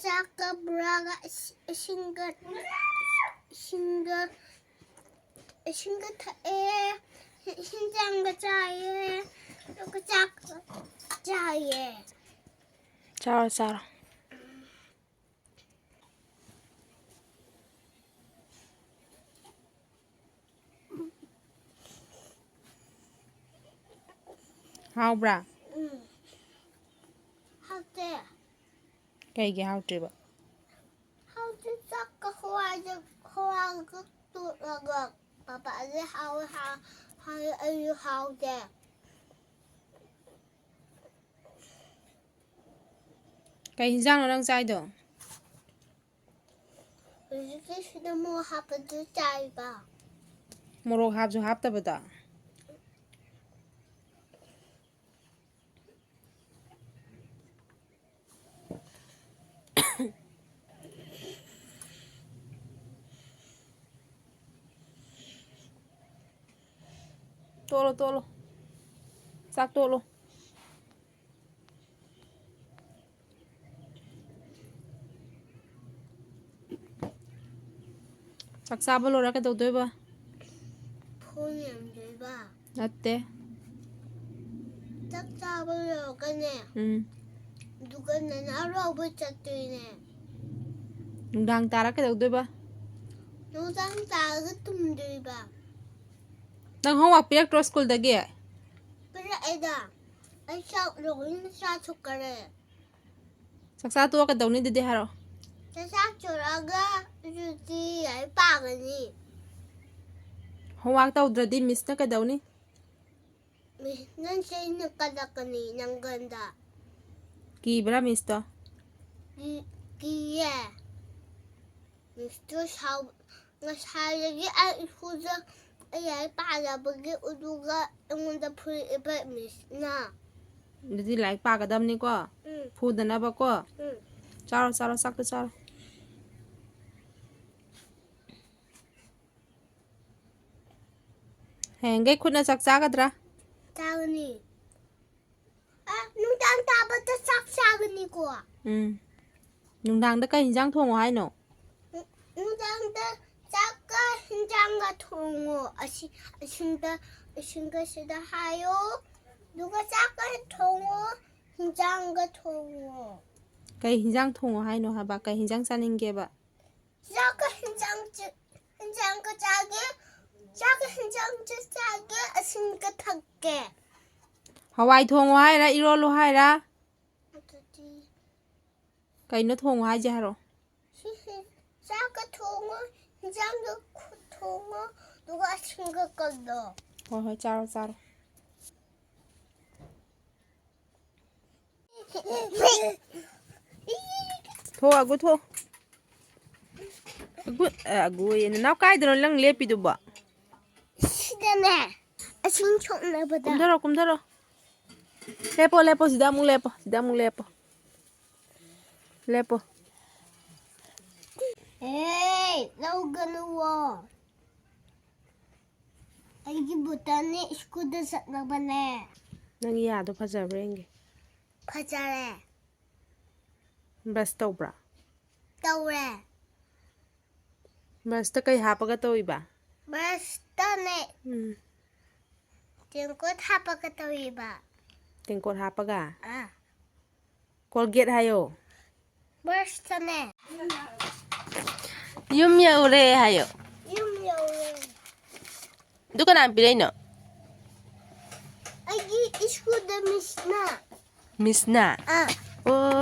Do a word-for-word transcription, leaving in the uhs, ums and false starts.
ꯆꯥꯛꯀ ꯕꯣꯔꯥꯒ ꯏꯁ-, ꯏꯁꯤꯡꯒ, ꯏꯁꯤꯡꯒ, ꯏꯁꯤꯡꯒ ꯊꯛꯑꯦ꯫ ꯏꯁꯤꯡ ꯆꯥꯡꯒ ꯆꯥꯏꯌꯦ꯫ ꯑꯗꯨꯒ ꯆꯥꯛꯀ ꯆꯥꯏꯌꯦ꯫ ꯆꯥꯔꯣ, ꯆꯥꯔꯣ꯫ ꯍꯥꯎꯕ꯭ꯔꯥ? ꯎꯝ꯫ ꯍꯥꯎꯇꯦ꯫ ꯀꯩꯒꯤ ꯍꯥꯎꯇ꯭ꯔꯤꯕ? ꯍꯥꯎꯇꯦ, ꯆꯥꯛꯀ ꯍꯋꯥꯏꯒ, ꯍꯋꯥꯏꯒ ꯇꯣꯠꯂꯒ ꯄꯥꯄꯥꯗꯤ ꯍꯥꯎꯋꯦ ꯍꯥꯏ, ꯍꯥꯏ, ꯑꯩꯁꯨ ꯍꯥꯎꯇꯦ꯫ ꯀꯩ ꯍꯤꯟꯖꯥꯡꯅꯣ ꯅꯪ ꯆꯥꯏꯗꯣ? ꯍꯧꯖꯤꯛꯀꯤ ꯁꯤꯗ ꯃꯣꯔꯣꯛ ꯍꯥꯞꯄꯗꯨ ꯆꯥꯏꯕ꯫ ꯃꯣꯔꯣꯛ ꯍꯥꯞꯁꯨ ꯍꯥꯞꯇꯕꯗ꯫ ꯇꯣꯠꯂꯣ, ꯇꯣꯠꯂꯣ꯫ ꯆꯥꯛ ꯇꯣꯠꯂꯣ꯫ ꯆꯥꯛ ꯆꯥꯕ ꯂꯣꯏꯔ ꯀꯩꯗꯧꯗꯣꯏꯕ? ꯐꯣꯟ ꯌꯦꯡꯗꯣꯏꯕ꯫ ꯅꯠꯇꯦ꯫ ꯆꯥꯛ ꯆꯥꯕ ꯂꯣꯏꯔꯒꯅꯦ꯫ ꯎꯝ꯫ ꯑꯗꯨꯒ ꯅꯅꯥꯎ ꯂꯧꯕ ꯆꯠꯇꯣꯏꯅꯦ꯫ ꯅꯨꯡꯗꯥꯡ ꯇꯥꯔ ꯀꯩꯗꯧꯗꯣꯏꯕ? ꯅꯨꯡꯗꯥꯡ ꯇꯥꯔꯒ ꯇꯨꯝꯗꯣꯏꯕ꯫ ꯅꯪ homework ꯄꯤꯔꯛꯇ꯭ꯔꯣ ꯁ꯭ꯀꯨꯜꯗꯒꯤ? ꯄꯤꯔꯛꯑꯦꯗ꯫ ꯑꯩ ꯆꯥꯛ ꯂꯣꯏꯅ ꯆꯥꯊꯣꯛꯈꯔꯦ꯫ ꯆꯥꯛꯆꯥ ꯇꯣꯛꯑ ꯀꯩꯗꯧꯅꯤ ꯑꯗꯨꯗꯤ ꯍꯥꯏꯔꯛꯑꯣ꯫ ꯆꯥꯛꯆꯥ ꯇꯣꯛꯑꯒ ꯑꯗꯨꯗꯤ ꯂꯥꯏꯔꯤꯛ ꯄꯥꯒꯅꯤ꯫ Homework ꯇꯧꯗ꯭ꯔꯗꯤ ꯃꯤꯁꯅ ꯀꯩꯗꯧꯅꯤ? ꯃꯤꯁꯅ ꯆꯩꯅ ꯀꯜꯂꯛꯀꯅꯤ ꯅꯪꯉꯣꯟꯗ꯫ ꯀꯤꯕ꯭ꯔꯥ ꯃꯤꯁꯇꯣ? ꯀꯤ-, ꯀꯤꯌꯦ꯫ ꯃꯤꯁꯇꯨ ꯁꯥꯎ-, ꯉꯁꯥꯏꯗꯒꯤ ꯑꯩ ꯁ꯭ꯀꯨꯜꯗ ꯑꯩ ꯂꯥꯏꯔꯤꯛ ꯄꯥꯗꯕꯒꯤ ꯑꯗꯨꯒ ꯑꯩꯉꯣꯟꯗ ꯐꯨꯔꯛꯏꯕ ꯃꯤꯁꯅ꯫ ꯑꯗꯨꯗꯤ ꯂꯥꯏꯔꯤꯛ ꯄꯥꯒꯗꯕꯅꯤꯀꯣ꯫ ꯎꯝ꯫ ꯐꯨꯗꯅꯕꯀꯣ꯫ ꯎꯝ꯫ ꯆꯥꯔꯣ, ꯆꯥꯔꯣ, ꯆꯥꯛꯇꯣ ꯆꯥꯔꯣ꯫ ꯍꯌꯦꯡꯈꯩ ꯈꯨꯠꯅ ꯆꯥꯛ ꯆꯥꯒꯗ꯭ꯔꯥ? ꯆꯥꯒꯅꯤ꯫ ꯑ, ꯅꯨꯡꯗꯥꯡ ꯇꯥꯕꯗ ꯆꯥꯛ ꯆꯥꯒꯅꯤꯀꯣ? ꯎꯝ꯫ ꯅꯨꯡꯗꯥꯡꯗ ꯀꯩ ꯍꯤꯟꯖꯥꯡ ꯊꯣꯡꯉꯣ ꯍꯥꯏꯅꯣ? ꯅꯨꯡꯗꯥꯡꯗ ꯆꯥꯛꯀ ꯍꯤꯟꯖꯥꯡꯒ ꯊꯣꯡꯉꯣ꯫ ꯑꯁꯤ-, ꯑꯁꯤꯟꯗ-, ꯑꯁꯤꯟꯒ ꯁꯤꯗ ꯍꯥꯏꯌꯣ꯫ ꯑꯗꯨꯒ ꯆꯥꯛꯀ ꯊꯣꯡꯉꯣ, ꯍꯤꯟꯖꯥꯡꯒ ꯊꯣꯡꯉꯣ꯫ ꯀꯩ ꯍꯤꯟꯖꯥꯡ ꯊꯣꯡꯉꯣ ꯍꯥꯏꯅꯣ ꯍꯥꯏꯕ? ꯀꯩ ꯍꯤꯟꯖꯥꯡ ꯆꯥꯅꯤꯡꯒꯦꯕ? ꯆꯥꯛꯀ ꯍꯤꯟꯖꯥꯡ ꯆ-, ꯍꯤꯟꯖꯥꯡꯒ ꯆꯥꯒꯦ꯫ ꯆꯥꯛꯀ ꯍꯤꯟꯖꯥꯡꯒ ꯆꯥꯒꯦ, ꯑꯁꯤꯟꯒ ꯊꯛꯀꯦ꯫ ꯍꯋꯥꯏ ꯊꯣꯡꯉꯣ ꯍꯥꯏꯔ, ꯏꯔꯣꯜꯂꯣ ꯍꯥꯏꯔ? ꯑꯗꯨꯗꯤ ꯀꯩꯅꯣ ꯊꯣꯡꯉꯣ ꯍꯥꯏꯁꯦ ꯍꯥꯏꯔꯣ? ꯁꯤ ꯍꯤ-, ꯆꯥꯛꯀ ꯊꯣꯡꯉꯣ, ꯍꯤꯟꯖꯥꯡꯒ ꯈꯨ-, ꯊꯣꯡꯉꯣ, ꯑꯗꯨꯒ ꯑꯁꯤꯟꯒ ꯀꯜꯂꯣ꯫ ꯍꯣꯏ, ꯍꯣꯏ, ꯆꯥꯔꯣ, ꯆꯥꯔꯣ꯫ ꯊꯣꯛ, ꯑꯒꯨ, ꯊꯣꯛ꯫ ꯑꯒꯨ, ꯑ, ꯑꯒꯨ ꯑꯌꯦ꯫ ꯅꯅꯥꯎ ꯀꯥꯏꯗꯅꯣ ꯅꯪ ꯂꯦꯞꯄꯤꯗꯨꯕꯣ? ꯁꯤꯗꯅꯦ, ꯑꯁꯤꯡ ꯁꯣꯛꯅꯕꯗ꯫ ꯀꯨꯝꯊꯔꯣ, ꯀꯨꯝꯊꯔꯣ꯫ ꯂꯦꯞꯄꯣ, ꯂꯦꯞꯄꯣ, ꯁꯤꯗ ꯑꯃꯨꯛ ꯂꯦꯞꯄꯣ, ꯁꯤꯗ ꯑꯃꯨꯛ ꯂꯦꯞꯄꯣ꯫ ꯂꯦꯞꯄꯣ꯫ ꯑꯦ, ꯂꯧꯒꯅꯨꯋꯣ꯫ ꯑꯩꯒꯤ ꯕꯣꯇꯜꯅꯦ, ꯁ꯭ꯀꯨꯜꯗ ꯆꯠꯅꯕꯅꯦ꯫ ꯅꯪꯒꯤ ꯌꯥꯗꯣ ꯐꯖꯕ꯭ꯔꯥ ꯌꯦꯡꯒꯦ꯫ ꯐꯖꯔꯦ꯫ ꯕ꯭ꯔꯁ ꯇꯧꯕ꯭ꯔꯥ? ꯇꯧꯔꯦ꯫ ꯕ꯭ꯔꯁꯇ ꯀꯩ ꯍꯥꯞꯄꯒ ꯇꯧꯏꯕ? ꯕ꯭ꯔꯁꯇꯅꯦ꯫ ꯎꯝ꯫ ꯇꯦꯡꯀꯣꯠ ꯍꯥꯞꯄꯒ ꯇꯧꯏꯕ꯫ ꯇꯦꯡꯀꯣꯠ ꯍꯥꯞꯄꯒ? ꯑꯥ꯫ ꯀꯣꯜꯒꯦꯠ ꯍꯥꯏꯌꯣ꯫ ꯕ꯭ꯔꯁꯇꯅꯦ꯫ ꯌꯨꯝ ꯌꯧꯔꯦ ꯍꯥꯏꯌꯣ꯫ ꯌꯨꯝ ꯌꯧꯔꯦ꯫ ꯑꯗꯨ ꯀꯅꯥꯅ ꯄꯤꯔꯛꯏꯅꯣ? ꯑꯩꯒꯤ ꯁ꯭ꯀꯨꯜꯗ ꯃꯤꯁꯅ꯫ ꯃꯤꯁꯅ? ꯑꯥ꯫ ꯑꯣ꯫